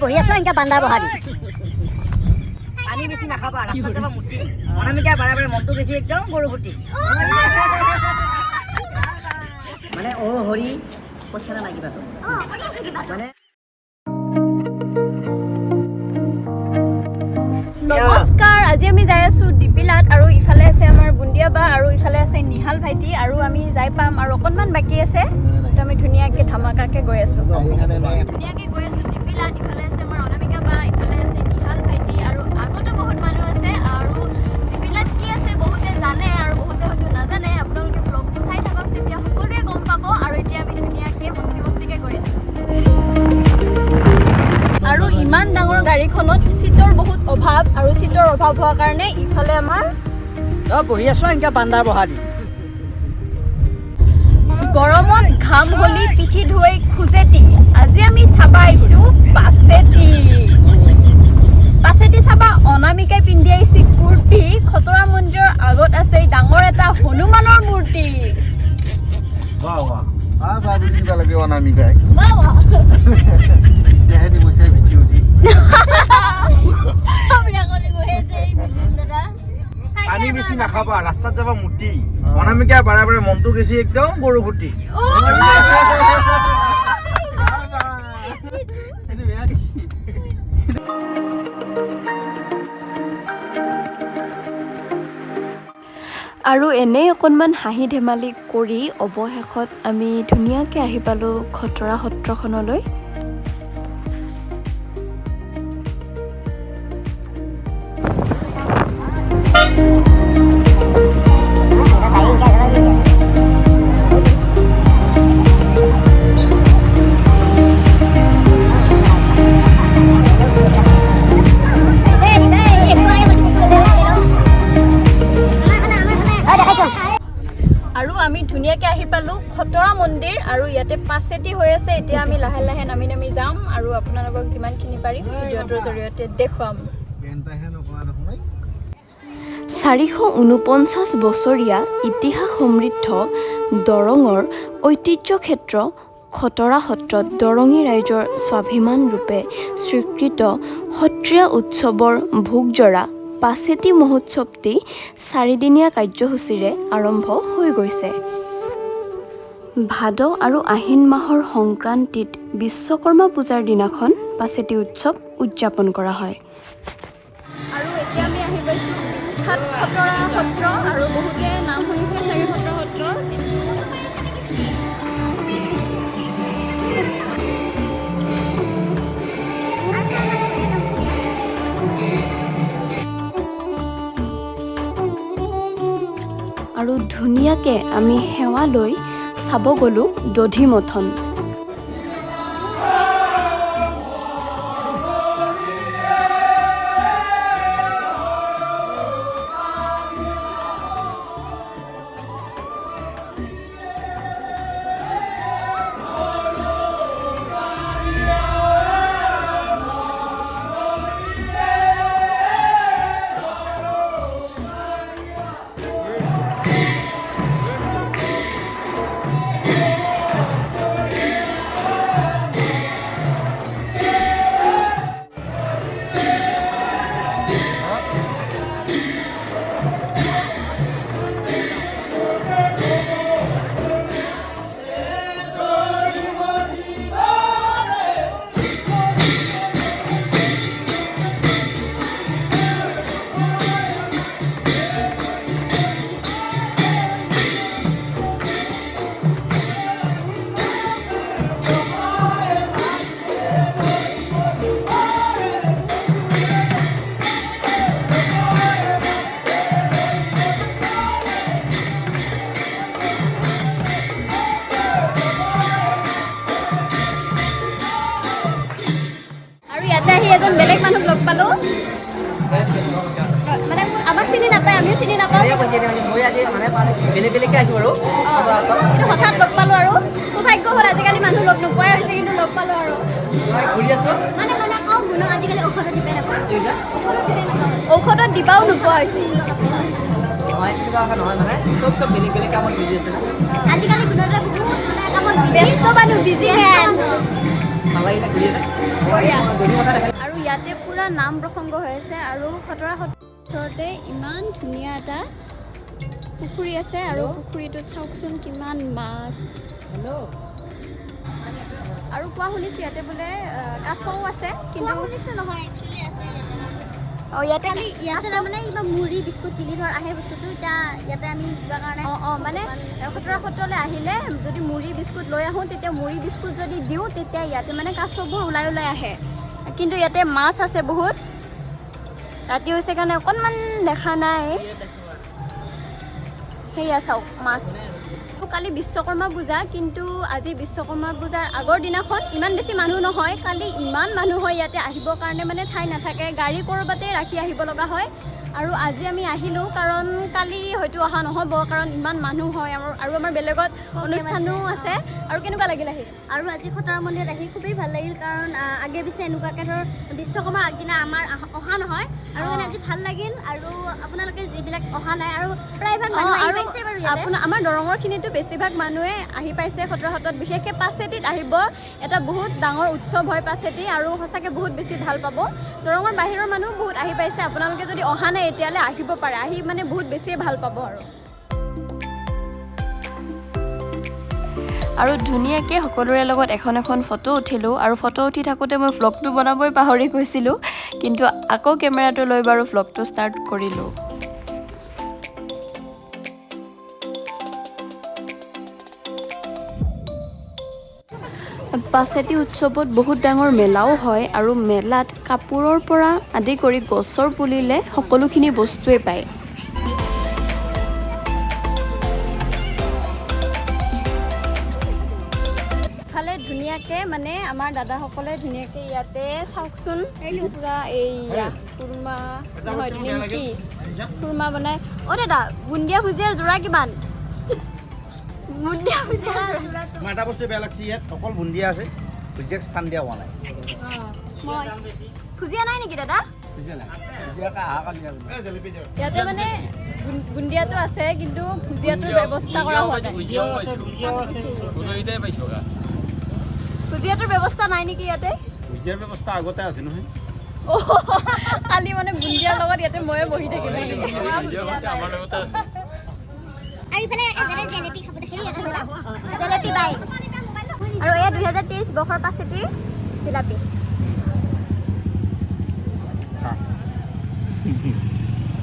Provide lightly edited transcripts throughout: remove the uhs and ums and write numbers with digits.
বহি আছো এনেকা বান্দা বহা দি। পানী বেছি নাখাবা, ৰাস্তাত যাবা মুতি। অনামিকা বাৰে বাৰে মনটো বেছি একদম গৰু ফুটি। মানে অ হৰি কৈছে না নাই কিবাটো মানে। নমস্কাৰ, আজি আমি যাই আছোঁ দিবিলাত আৰু ইফালে আছে আমাৰ বুন্দিয়া বা আৰু ইফালে আছে নিহাল ভাইটি আৰু আমি যাই পাম আৰু অকণমান বাকী আছে। তো আমি ধুনীয়াকৈ ধামাকাকৈ গৈ আছোঁ, ধুনীয়াকৈ গৈ আছোঁ দিবিলাত। ইফালে আছে আমাৰ অনামিকা বা, ইফালে আছে নিহাল ভাইটি আৰু আগতো বহুত মানুহ আছে। আৰু দিবিলাত কি আছে বহুতে জানে আৰু বহুতে হয়তো নাজানে। আপোনালোকে ব্লগটো চাই থাকক, তেতিয়া সকলোৱে গম পাব। আৰু এতিয়া আমি ধুনীয়াকৈ মস্তি মস্তিকৈ গৈ আছোঁ। আৰু ইমান ডাঙৰ গাড়ীখনত চিটৰ বহুত অভাৱ আৰু চিটৰ অভাৱ হোৱাৰ কাৰণে ইফালে আমাৰ বহি আছো এনেকা বান্দা বহা দি। গৰমত ঘাম হলি পিঠি ধুই খোজেতি। আজি আমি চাবা আহিছোঁ পাছেতি। পাছেতি চাবা অনামিকাই পিন্ধি আহিছে কুৰ্তি। খতৰা মন্দিৰৰ আগত আছে ডাঙৰ এটা হনুমানৰ মূৰ্তি। বাহ বাহ বুলি কিবা লাগে অনামিকাই তেতিয়াহে দিব ভিঠি উঠি। পানী বেছি নাখাবা, ৰাস্তাত যাবা মুতি। অনামিকা বাৰে বাৰে মনটো বেছি একদম গৰু ফুটি। আৰু এনেই অকণমান হাঁহি ধেমালি কৰি অৱশেষত আমি ধুনীয়াকৈ আহি পালোঁ খতৰা সত্ৰখনলৈ। আৰু আমি ধুনীয়াকৈ আহি পালোঁ খতৰা মন্দিৰ আৰু ইয়াতে পাছেতি হৈ আছে। এতিয়া আমি লাহে লাহে নামি নামি যাম আৰু আপোনালোকক যিমানখিনি পাৰিম ভিডিঅ'টোৰ জৰিয়তে দেখুৱাম। 449 বছৰীয়া ইতিহাস সমৃদ্ধ দৰঙৰ ঐতিহ্য ক্ষেত্ৰ খতৰা সত্ৰত দৰঙী ৰাইজৰ স্বাভিমান ৰূপে স্বীকৃত সত্ৰীয়া উৎসৱৰ ভোগজৰা পাছেতি মহোৎসৱটি চাৰিদিনীয়া কাৰ্যসূচীৰে আৰম্ভ হৈ গৈছে। ভাদ আৰু আহিন মাহৰ সংক্ৰান্তিত বিশ্বকৰ্মা পূজাৰ দিনাখন পাছেতি উৎসৱ উদযাপন কৰা হয়। আৰু এতিয়া আমি আহি পাইছোঁ বিখ্যাত খতৰা সত্ৰ আৰু বহুতে নাম শুনিছে চাগে খতৰা সত্ৰৰ। আৰু ধুনীয়াকৈ আমি সেৱা লৈ চাব গ'লোঁ দধি মথন। আৰু ইয়াতে আহি এজন বেলেগ মানুহক লগ পালোঁ, মানে আমাক চিনি নাপায়, আমিও চিনি নাপাওঁ। মই আজি মানে বেলেগ বেলেগকৈ আহিছোঁ বাৰু। কিন্তু হঠাৎ লগ পালোঁ আৰু সৌভাগ্য হ'ল। আজিকালি মানুহ লগ নোপোৱাই হৈছে, কিন্তু লগ পালোঁ আৰু। ঘূৰি আছোঁ। ঔষধত দিবাও নোপোৱা হৈছে। নহয় মানে চব চব বেলেগ বেলেগ কামত বিজি আছে। ব্যস্ত মানুহ, বিজি মেন। ভাল লাগিলে ঘূৰি। বঢ়িয়া। আৰু ইয়াতে পুৰা নাম প্ৰসংগ হৈ আছে আৰু খতৰা সত্ৰৰ ওচৰতে ইমান ধুনীয়া এটা পুখুৰী আছে আৰু পুখুৰীটোত চাওকচোন কিমান মাছ। আৰু কোৱা শুনিছোঁ ইয়াতে বোলে কাছও আছে, কিন্তু শুনিছোঁ নহয়, একচুৱেলি আছে ইয়াতে। অঁ, ইয়াতে খালি ইয়াতে তাৰমানে কিবা মুড়ি বিস্কুট দিলি ধৰ আহে বস্তুটো, এতিয়া ইয়াতে আমি কিবা কাৰণে। অঁ, মানে খতৰা সত্ৰলৈ আহিলে যদি মুড়ি বিস্কুট লৈ আহোঁ, তেতিয়া মুড়ি বিস্কুট যদি দিওঁ, তেতিয়া ইয়াতে মানে কাছবোৰ ওলাই ওলাই আহে। কিন্তু ইয়াতে মাছ আছে বহুত। ৰাতি হৈছে কাৰণে অকণমান দেখা নাই। সেয়া চাওক মাছ। কালি বিশ্বকৰ্মা পূজা, কিন্তু আজি বিশ্বকৰ্মা পূজাৰ আগৰ দিনাখন ইমান বেছি মানুহ নহয়। কালি ইমান মানুহ হয়, ইয়াতে আহিবৰ কাৰণে মানে ঠাই নাথাকে, গাড়ী ক'ৰবাতে ৰাখি আহিব লগা হয়। আৰু আজি আমি আহিলোঁ কাৰণ কালি হয়তো অহা নহ'ব, কাৰণ ইমান মানুহ হয় আৰু আমাৰ বেলেগত অনুষ্ঠানো আছে। আৰু কেনেকুৱা লাগিল আহি? আৰু আজি খতৰা মন্দিৰত আহি খুবেই ভাল লাগিল, কাৰণ আগে পিছে এনেকুৱাকৈ ধৰ বিশ্বকৰ্মাৰ আগদিনা আমাৰ অহা নহয় আৰু মানে আজি ভাল লাগিল। আৰু আপোনালোকে যিবিলাক অহা নাই আৰু প্ৰায়ভাগ মানুহ আহি আৰু পাইছে বাৰু ইয়াতে। আপোনাৰ আমাৰ দৰঙৰখিনিতো বেছিভাগ মানুহে আহি পাইছে খতৰা সত্ৰত, বিশেষকৈ পাচেতিত আহিব। এটা বহুত ডাঙৰ উৎসৱ হয় পাচেতি আৰু সঁচাকৈ বহুত বেছি ভাল পাব। দৰঙৰ বাহিৰৰ মানুহ বহুত আহি পাইছে। আপোনালোকে যদি অহা নাই এতিয়ালৈ আহিব পাৰে, আহি মানে বহুত বেছিয়ে ভাল পাব। আৰু ধুনীয়াকৈ সকলোৰে লগত এখন এখন ফটো উঠিলোঁ আৰু ফটো উঠি থাকোঁতে মই ভ্লগটো বনাবই পাহৰি গৈছিলোঁ, কিন্তু আকৌ কেমেৰাটো লৈ বাৰু ভ্লগটো ষ্টাৰ্ট কৰিলোঁ। পাচেতি উৎসৱত বহুত ডাঙৰ মেলাও হয় আৰু মেলাত কাপোৰৰ পৰা আদি কৰি গছৰ পুলিলে সকলোখিনি বস্তুৱেই পায়। ইফালে ধুনীয়াকৈ মানে আমাৰ দাদাসকলে ধুনীয়াকৈ ইয়াতে চাওকচোন পুৰা এইয়া খুৰমা নহয় নিমকি খুৰমা বনাই। অ' দাদা, বুন্দিয়া ভুজিয়াৰ যোৰা কিমান? বুন্দিয়া ভুজিয়াৰ যোৰা? মই এটা বস্তু বেয়া লাগছে, ইয়াত অকল বুন্দিয়া আছে, ভুজিয়াক স্থান দিয়া হোৱা নাই। ভুজিয়া নাই নেকি দাদা ইয়াতে? মানে বুন্দিয়াটো আছে কিন্তু ভুজিয়াটোৰ ব্যৱস্থা কৰা হোৱা নাই। ভুজিয়াটোৰ ব্যৱস্থা নাই নেকি ইয়াতে? ভুজিয়াৰ ব্যৱস্থা আগতে আছে নহয়। অ', কালি মানে বুন্দিয়াৰ লগত ইয়াতে ময়ে বহি থাকিম। আমাৰ লগতে আছে। আৰু ইফালে এজনে জেলেপি খাব দেখিলি, জেলেপি বাই। আৰু এয়া 2023 বৰ্ষৰ পাচেতিৰ জিলাপি।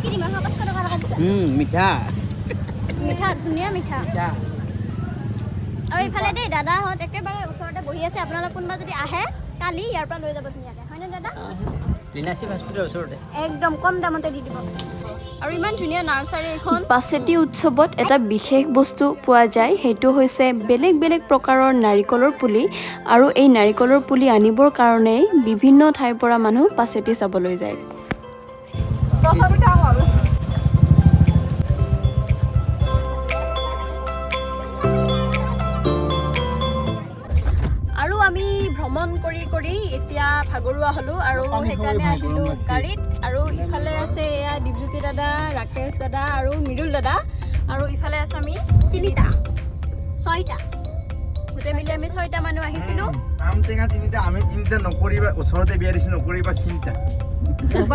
কি দিম আৰু 500 টকা টকা দিছা। মিঠা। মিঠা, ধুনীয়া মিঠা। আৰু ইফালে দেই দাদাহঁত একেবাৰে ওচৰতে বহি আছে। আপোনালোক কোনোবা যদি আহে কালি ইয়াৰ পৰা লৈ যাব ধুনীয়াকৈ, হয়নে দাদা? লীনাশ্ৰী হস্পিটেলৰ ওচৰতে। একদম কম দামতে দি দিব। আৰু ইমান ধুনীয়া নাৰ্চাৰী এইখন। পাচেতি উৎসৱত এটা বিশেষ বস্তু পোৱা যায়, সেইটো হৈছে বেলেগ বেলেগ প্ৰকাৰৰ নাৰিকলৰ পুলি। আৰু এই নাৰিকলৰ পুলি আনিবৰ কাৰণেই বিভিন্ন ঠাইৰ পৰা মানুহ পাচেতি চাবলৈ যায়। আৰু আমি ভ্ৰমণ কৰি কৰি এতিয়া ভাগৰুৱা হ'লোঁ আৰু সেইকাৰণে আহিলোঁ গাড়ীত। আৰু ইফালে আছে এয়া দীপজ্যোতি দাদা, ৰাকেশ দাদা আৰু মৃদুল দাদা। আৰু ইফালে আছোঁ আমি তিনিটা ছয়টা। গোটেই মিলি আমি ছয়টা মানুহ আহিছিলোঁ। আম টেঙা তিনিটা, আমি তিনিটা, নকৰিবা ওচৰতে বিয়া দিছো, নকৰিবা চিন্তা।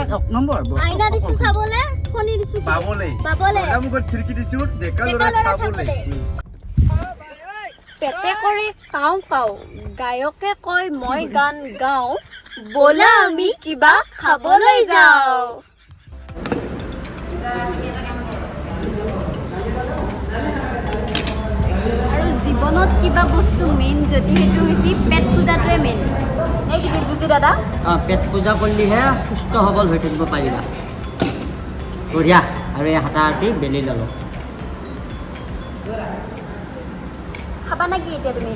এক নম্বৰ। আইনা দিছো চাবলে, ফণি দিছো পাবলে। পাবলে। মুখত খিৰিকী দিছো ডেকা ল'ৰা ডেকা ল'ৰা চাবলে। চাবলে। পেটে কৰে কাওঁ কাওঁ, গায়কে কয় মই গান গাওঁ, ব'লা আমি কিবা খাবলৈ যাওঁ। আৰু জীৱনত কিবা বস্তু মেইন যদি সেইটো হৈছে পেট পূজাটোৱে মেইন নে কি দীপজ্যোতি দাদা? অঁ, পেট পূজা কৰিলেহে সুস্থ সবল হৈ থাকিব পাৰিবা। বঢ়িয়া। আৰু এই হাতাহাতি বেলি ল'লোঁ। খাবা নেকি এতিয়া তুমি?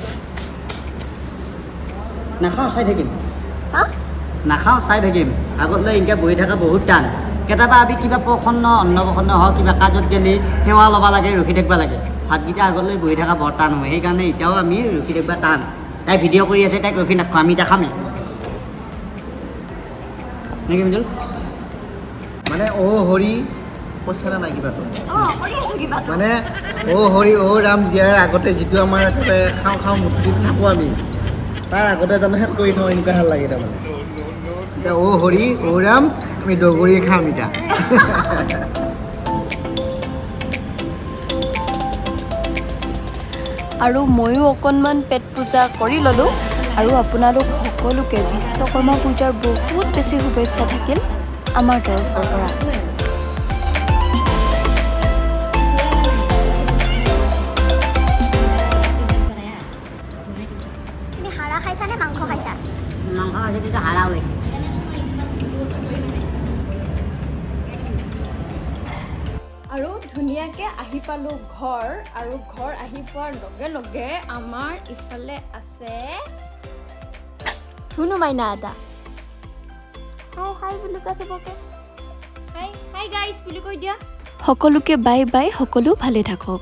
নাখাওঁ, চাই থাকিম। হা? নাখাওঁ, চাই থাকিম। আগত লৈ এনেকৈ বহি থকা বহুত টান। কেতিয়াবা আমি কিবা প্ৰসন্ন অন্নপ্ৰসন্ন হওক, কিবা কাজত গ'লে সেৱা ল'ব লাগে, ৰখি থাকিব লাগে। ভাতকেইটা আগত লৈ বহি থকা বৰ টান হয়, সেইকাৰণে এতিয়াও আমি ৰখি থাকিব টান। তাই ভিডিঅ' কৰি আছে, তাইক ৰখি নাথাকোঁ, আমি এতিয়া খামেই নেকি মৃদুল? মানে অ' হৰি কৈছে নাই কিবাটো? অঁ, কৰি আছোঁ কিবা। মানে অ' হৰি অ' ৰাম দিয়াৰ আগতে যিটো আমাৰ একেবাৰে খাওঁ খাওঁ মূৰ্তিত থাকোঁ আমি। তাৰ আগতে জানো শেষ কৰি থওঁ, এনেকুৱা ভাল লাগে তাৰমানে। এতিয়া অ' হৰি অ' ৰাম, আমি দগৰি খাম এতিয়া। আৰু ময়ো অকণমান পেট পূজা কৰি ল'লোঁ। আৰু আপোনালোক সকলোকে বিশ্বকৰ্মা পূজাৰ বহুত বেছি শুভেচ্ছা থাকিল আমাৰ তৰফৰ পৰা। তুমি হাৰা খাইছা নে মাংস খাইছা? মাংস খাইছোঁ, কিন্তু হাৰা ওলাইছে। আৰু ধুনীয়াকৈ আহি পালোঁ ঘৰ। আৰু ঘৰ আহি পোৱাৰ লগে লগে আমাৰ ইফালে আছে ধুনু মাইনা এটা। হাই হাই বুলি কোৱা চবকে, হাই হাই গাইজ বুলি কৈ দিয়া। সকলোকে বাই বাই, সকলো ভালে থাকক।